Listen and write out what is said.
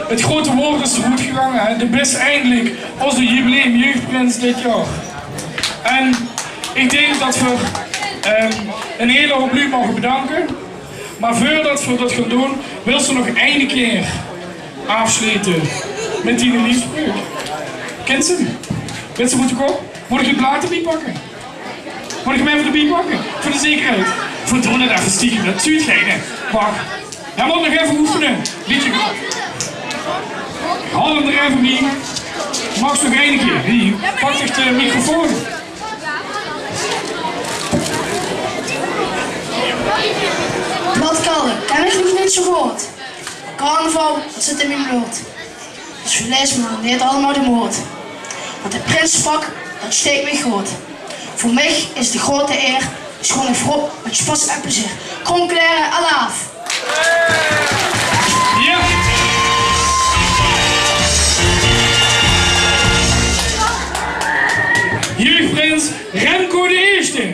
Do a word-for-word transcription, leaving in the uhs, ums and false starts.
Het grote woord is eroet gegange, hè. De bis eindelik ózze jubileumjeugdprins dit jaor. En ik dink det v'r, ehm, ein hele houp luuj moge bedanke. Maar veurdet v'r det gaon doon, wils se nog eine kier aafslete mit die liefspreuk? Kins se 'm? Wits se 't oet de kop? Mót ik 't blaad d'rbie pakke? Mót ik 'm effe d'rbie pakke? Veur de zekerheid. V'r doon 't effe stiekem, det zuut geine. Wach. Hae mót nog effe oefene. Bietje. Haol 'm d'r effe bie. Maag nog eine kier. Hie, pak dich de microfoon. Bladkalk, ken ik nog neet zo good. Carnaval, det zit in mien blood. Dus verlees me neet allemaol de mood. Want 't prinspak, det steek mich good. Veur mich is 't ein groete eer, dus gewoon ein vrouw mit sjpas en plezeer. Kronkelere, alaaf! Ja. Jeugdprins Remco de Eerste.